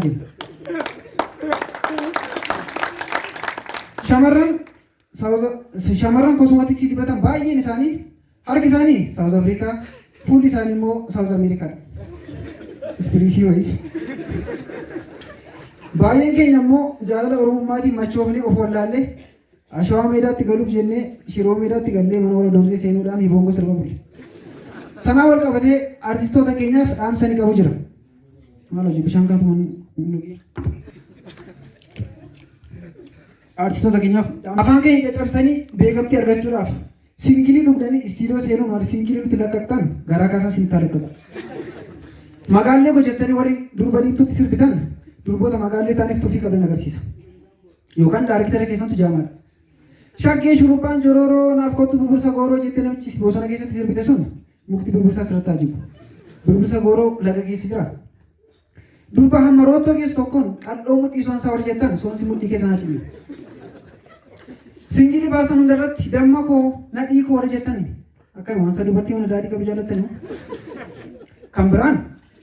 Jenna. Shamarran shamarran kosmootiksii dibatan baay'een isaanii harki isaanii Saawuz Afrikaa, fuulli isaanii immoo Saawuz Ameerikaadha. Ispiriisii wayii. Baay'een keenya immoo jaalala Oromummaatiin machoofnee of wallaallee Ashawaa meedaatti galuuf jennee Shiroo meedaatti gallee mana warra Dorzee seenuudhaan hiboongoo sirba bulle. Sanaa wal qabatee artistoota keenyaaf dhaamsa ni qabu jira. Maal hojii bishaan kanatu hin dhugin. Artistoota keenyaaf afaan keenya caccabsanii beekamtii argachuudhaaf singilii dhugdanii istiidiyoo seenuun warri singilii nutti lakkaqxan garaa kaasaa isinitti haa lakkaqu. Magaallee koo jettanii warri durba diimtuutti sirbitan durboota magaallee ta'aniif tuffii qabdan agarsiisa. Yookaan daarektara keessantu jaamaadha. Shaggee shurubbaan jorooroo naaf kottu birbirsa gooroo jette namichi bosona keessatti sirbite sun mukti birbirsaa sirratti haa jigu. Birbirsa gooroo laga keessa jira. Durba hamma roottoo geessu tokkoon qal'oo mudhii soonsaa warri jettan soonsi mudhii keessa naa cimina. Singilii baasan hunda irratti damma koo nadhii koo warri jettan akkami wansa dubartii mana daadhii qabu jaallattani moo? Kan biraan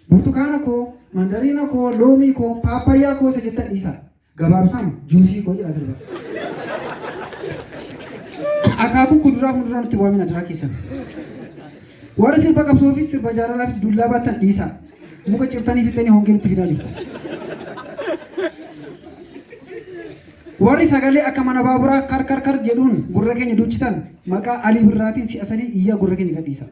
burtukaana koo, mandariina koo, loomii koo, paappayyaa koo isa jettan dhiisaa. Gabaabsaan juusii koo jedha sirba. Akaakuu kuduraa fi muduraa nutti waamin adaraa keessan. Warri sirba qabsoofis sirba jaalalaafis dullaa baattan dhiisaa. Muka cirtanii fixxanii hongee nutti fidaa jirtu. Warri sagalee akka mana baaburaa kar kar kar jedhuun gurra keenya duuchitan maqaa Alii Birraatiin si'a sadii iyyaa gurra keenya gadhiisa.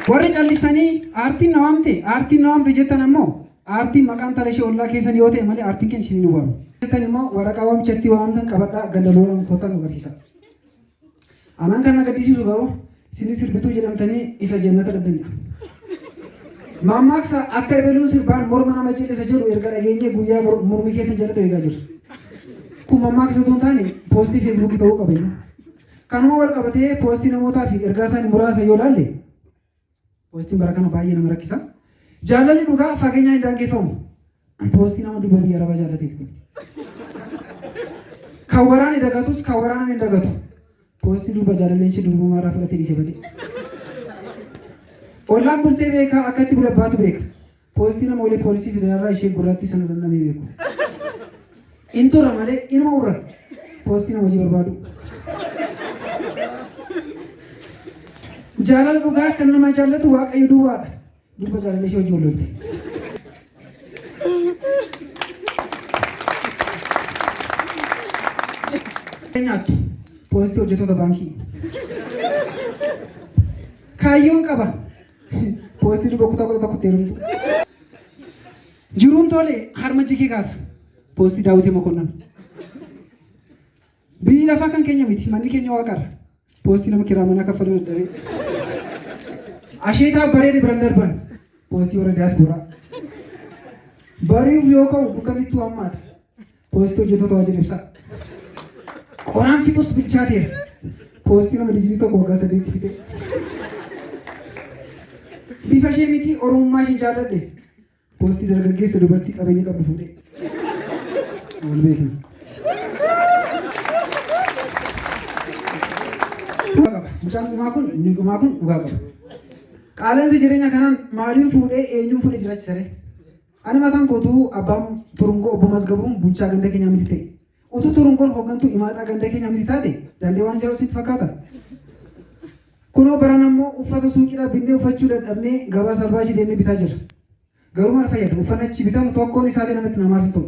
Warri callistanii aartiin na waamte aartiin na waamte jettan ammoo Aartiin maqaan tala ishee ollaa keessan yoo ta'e malee aartiin keenya isin hin waamne. Jettan immoo waraqaa waamicha itti waamamtan qabadhaa ganda loonaan kottaa nu agarsiisaa. Anaan kan na gaddisiisu garuu sinis sirbituu jedhamtanii isa jannata dhabdanidha. Mammaaksa akka ebeluun sirbaan morma nama cillisa jedhu erga dhageenyee guyyaa mormi keessan jannata eegaa jirra. Kun mammaaksa utuu hin taane poostii feesbuukii ta'uu qaba iyyuu. Kanuma wal qabatee poostii namootaa fi ergaa isaanii muraasa yoo ilaalle Poostiin bara kana baay'ee nama rakkisa. Jaalalli dhugaa fageenyaan hin daangeffamu. Poostii nama durba biyya arabaa jaallateeti kun. Kan waraane dagatus kan waraaname hin dagatu. Poostii durba jaalalleen ishee durbummaa irraa fudhatee dhiise badee. Ollaan bultee beekaa akka itti bule abbaatu beeka. Poostii nama ulee poolisii federaalaa ishee gurraattii sana dhandhamee beeku. In turra malee inuma urra. Poostii nama hojii barbaadu. Jaalala dhugaa kan nama jaallatu Waaqayyo duwwaadha. Durba jaalala ishee hojii wal lolte. Nyaattu. Poostii hojjettoota baankii. Kaayyoon qaba. Poostii durba kutaa 11tti heerumtu. Jiruun tole harma jigee kaasa. Poostii Daawitee Mokonnon. Biyyi lafaa kan keenya miti manni keenya waaqarra. Poostii nama kiraa manaa kaffaluu dadhabee. Asheetaa bareede biran darban. Poostii warra diyaaspooraa. Bari'uuf yoo ka'u dukkanni itti hammaata. Poostii hojjettoota waajjira ibsaa. Qoraan fixus bilchaateera. Poostii nama digirii tokko waggaa sadiitti fixe. Bifa ishee miti Oromummaa ishee jaalladhe. Poostii dargaggeessa dubartii qabeenya qabdu fuudhee. Wal beekna. Dhugaa qaba. Mucaan dhumaa kun inni dhumaa kun dhugaa qaba. Qaala'insa jireenya kanaan maaliin fuudhee eenyuun fuudhee jiraachisaree? Ani mataan koo utuu abbaan Turungoo obbo Mazgabuun bulchaa ganda keenyaa miti ta'e, utuu Turungoon hooggantuu imaaxaa ganda keenyaa miti taate danda'ee waan jiraatu sitti fakkaata? Kunoo barana immoo uffata suuqiidhaa binnee uffachuu dadhabnee gabaa salbaajii deemnee bitaa jirra. Garuu maal fayyada? Uffanni achii bitamu tokkoon isaallee namatti namaaf hin ta'u.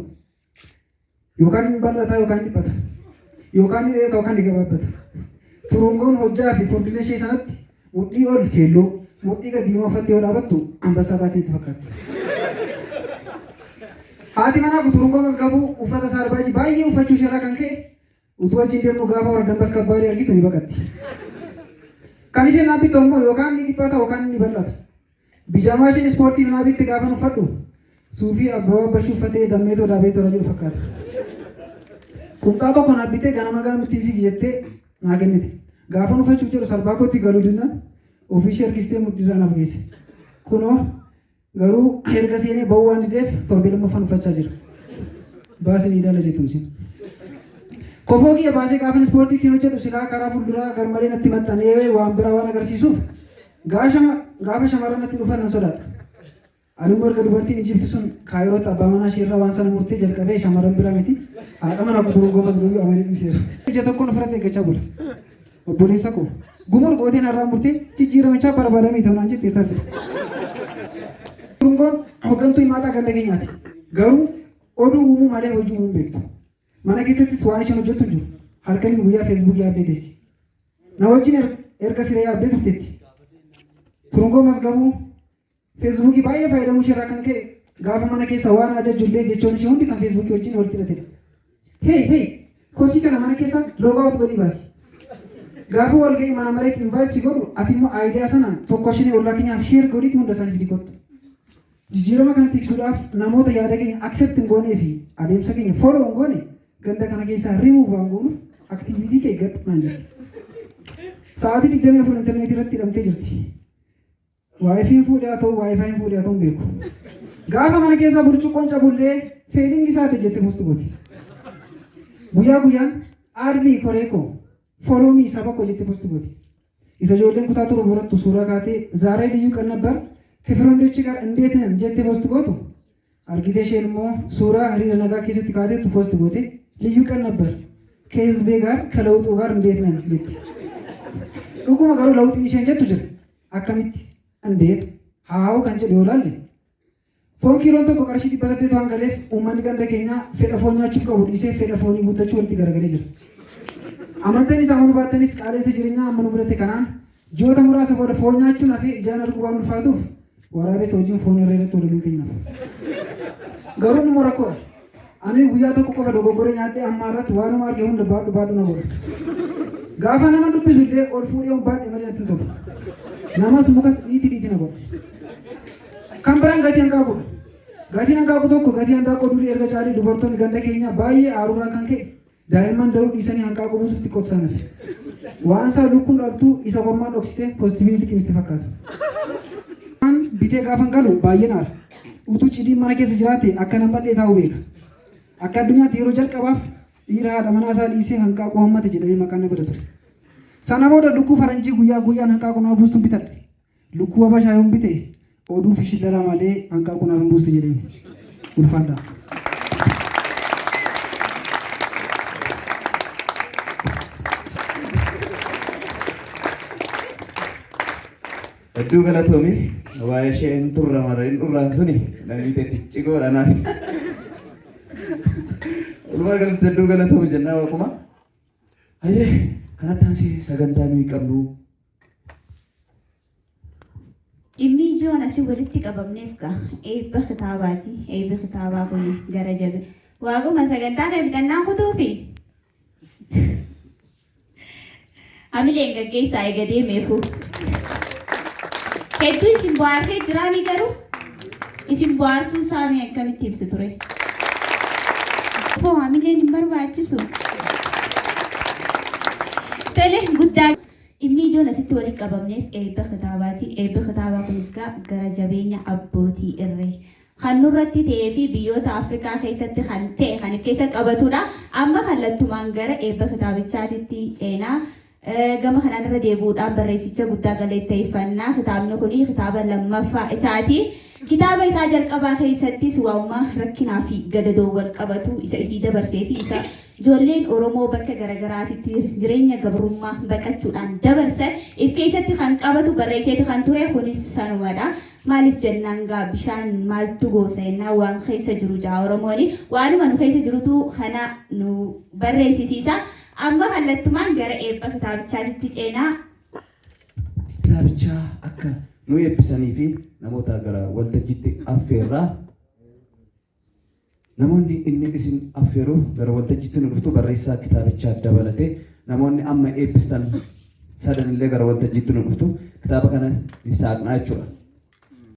Yookaan ni bal'ata yookaan ni dhiphata. Yookaan ni dheerata yookaan ni gabaabbata. Turungoon hojjaa fi furdina ishee sanatti mudhii ol keelloo, mudhii gad diimaa uffattee yoo dhaabattu ambassaa baasii itti fakkaatti. Haati manaa kun Turungoo Masgabuu uffata saalbaajii baay'ee uffachuu isheerraa kan ka'e utuu wajjin deemnu gaafa warra dambas kabbaarii argitu ni baqatti. Kan isheen naa bittu ammoo yookaan ni dhiphata yookaan ni bal'ata. Bijaamaa isheen ispoortiif naa bitte gaafan uffadhu suufii Abbabaa Bashuu uffatee Dammeetoo Daabeetoo irra jiru fakkaata. Qumxaa tokko naaf bittee ganama ganama ittiin fiigi jettee naa kennite. Gaafan uffachuuf jedhu sarbaa kootti galuu dinnaan ofii ishee harkistee mudhiirraa naaf geesse. Kunoo garuu erga seenee ba'uu waan dideef torbee lammaffaan uffachaa jira. Baasii ni ilaala jettumsin. Kofoo kiyya baasee gaafan ispoortii ittiin hojjedhu silaa karaa fuulduraa garmalee natti maxxanee waan biraa waan agarsiisuuf Gaafa shamarran natti dhufan nan sodaadha. Ani immoo erga dubartiin Ijipti sun Kaayirootti abbaa manaa ishee irraa waan sana murtee jalqabee shamarran biraa miti haadha manaa Turungoo Masgabuu amanee dhiiseera. Ija tokkoon ofirratti eeggachaa bula. Obboleessa koo gumur gootee narraa murtee jijjiiramichaa barbaadamee ta'u naan jettee isaa fide. Turungoon hooggantuu himaataa ganda keenyaati. Garuu oduu uumuu malee hojii uumuu hin beektu. Mana keessattis waan isheen hojjettu hin jiru. Halkanii guyyaa Feesbuukii yaabdee teessi. Na wajjin erga siree yaabdee turteetti. Turungoo Masgabuu Feesbuukii baay'ee fayyadamuu isheerraa kan ka'e gaafa mana keessa waan ajajju illee jechoon ishee hundi kan Feesbuukii wajjin walitti hidhatedha. Hey hey kosii kana mana keessa log out godhii baasi. Gaafa walga'ii mana mareetti invite si godhu ati immoo idea sana tokko shinee ollaa keenyaaf share godhiitti hunda isaanii fidi kottu. Jijjiirama kana tiksuudhaaf namoota yaada keenya accept hin goonee fi adeemsa keenya follow hin goone ganda kana keessaa remove waan goonuuf activity kee eeggadhu naan jetti. Sa'aatii 24 intarneetii irratti hidhamtee jirti. WiFiin fuudhee haa ta'u WiFiin fuudhee haa ta'u hin beeku. Gaafa mana keessaa burcuqqoon cabullee feeling isaa adda jettee post gooti. Guyyaa guyyaan add me koree koo follow me saba koo jettee post gooti. Isa ijoolleen kutaa 7 barattu suuraa kaatee ዛሬ ልዩ ቀን ነበር ከ friend ኦች ጋር እንዴት ነን jettee post gootu argitee isheen immoo suuraa hiriira nagaa keessatti kaateetu post goote ልዩ ቀን ነበር ከህዝቤ ጋር ከለውጡ ጋር እንዴት ነን jetti. Dhuguma garuu lawuxiin isheen jettu jira. Akkamitti እንዴት how kan jedhu yoo laalle foon kiiloon tokko qarshii 800 waan galeef uummanni ganda keenyaa fedha foon nyaachuuf qabu dhiisee fedha foonii guuttachuu walitti garagalee jira. Amantanis amanuu baattanis qaala'insa jireenyaa amma nu mudate kanaan ji'oota muraasa booda foon nyaachuun hafee ijaan arguu waan ulfaatuuf waraabessa wajjin foon irra irratti wal loluun keenya nafu. Garuu immoo rakkoodha. Ani guyyaa tokko qofa dogoggoree nyaadhee amma irratti waanuma arge hunda baadhu baadhu na godha. Gaafa nama dubbisu illee ol fuudhee baadhe malee natti hin tolu. Namas mukas dhiiti dhiiti na godha. Kan biraan gatii hanqaaquudha. Gatiin hanqaaquu tokko gatii handaaqqoo durii erga caalee dubartoonni ganda keenyaa baay'ee aaruurraan kan ka'e daa'imman daruu dhiisanii hanqaaquu buusuuf xiqqoo isaan hafe. Waan isaa lukkuun dhaltuu isa kormaa dhoksitee poozitiivii liqimsite fakkaata. Waan bitee gaafan galu baay'een aara. Utuu cidiin mana keessa jiraate akka nama badhee taa'u beeka. Akka addunyaatti yeroo jalqabaaf dhiira haadha manaa isaa dhiisee hanqaaquu hammate jedhamee maqaan na bada ture. Sana booda lukkuu faranjii guyyaa guyyaan hanqaaquu nama buustuun bitadhe. Lukkuu habashaa yoon bite oduu fi shillalaa malee hanqaaquu naaf hin buustu jedheen. Ulfaadhaa. Hedduu galatoomi. Waa'ee ishee hin turra mara hin dhurraan suni namni teetti cigoodha naaf. Walumaa galatti hedduu galatoomi jennaa waaquma. Hayyee kanatti aansee sagantaa nuyi qabnu. Dhimmi ijoon asii walitti qabamneef gaa eebba kitaabaati. Eebbi kitaabaa kun gara jabe. Waaquma sagantaa kana fixannaan kutuufi. Hamileen gaggeessaa eega deemeefu. Hedduu isin bohaarsee jiraami garuu isin bohaarsuun saamii akkamitti ibsu ture? Foo hamileen hin barbaachisu. Tole guddaa. Dhimmi ijoon asitti walitti qabamneef eebba kitaabaati. Eebbi kitaabaa kunis gaa gara jabeenya abbootii irree kan nurratti ta'ee fi biyyoota Afrikaa keessatti kan ta'e kan of keessa qabatudha. Amma kallattumaan gara eebba kitaabichaatitti ceenaa. Gama kanaan irra deebi'uudhaan barreessicha guddaa galateeffannaa. Kitaabni kun kitaaba lammaffaa isaati. Kitaaba isaa jalqabaa keessattis waa'uma rakkinaa fi gadadoo wal qabatu isa ifii dabarsee fi isa ijoolleen Oromoo bakka garagaraatitti jireenya gabrummaa baqachuudhaan dabarsan if keessatti kan qabatu barreesseeti kan ture kunis sanumadha. Maaliif jennaan gaa bishaan maaltu goosa jennaan waan keessa jiru jaa Oromooni. Waanuma nu keessa jirutu kana nu barreessisiisa. Amma kallattumaan gara eebba kitaabichaatitti ceenaa. Kitaabichaa akka nu eebbisanii fi namoota gara waltajjiitti affeerraa. Namoonni inni isin affeeru gara waltajjiitti nu dhuftu barreessaa kitaabichaa dabalatee namoonni amma eebbistan sadanillee gara waltajjiitti nu dhuftu kitaaba kana ni saaqnaa jechuudha.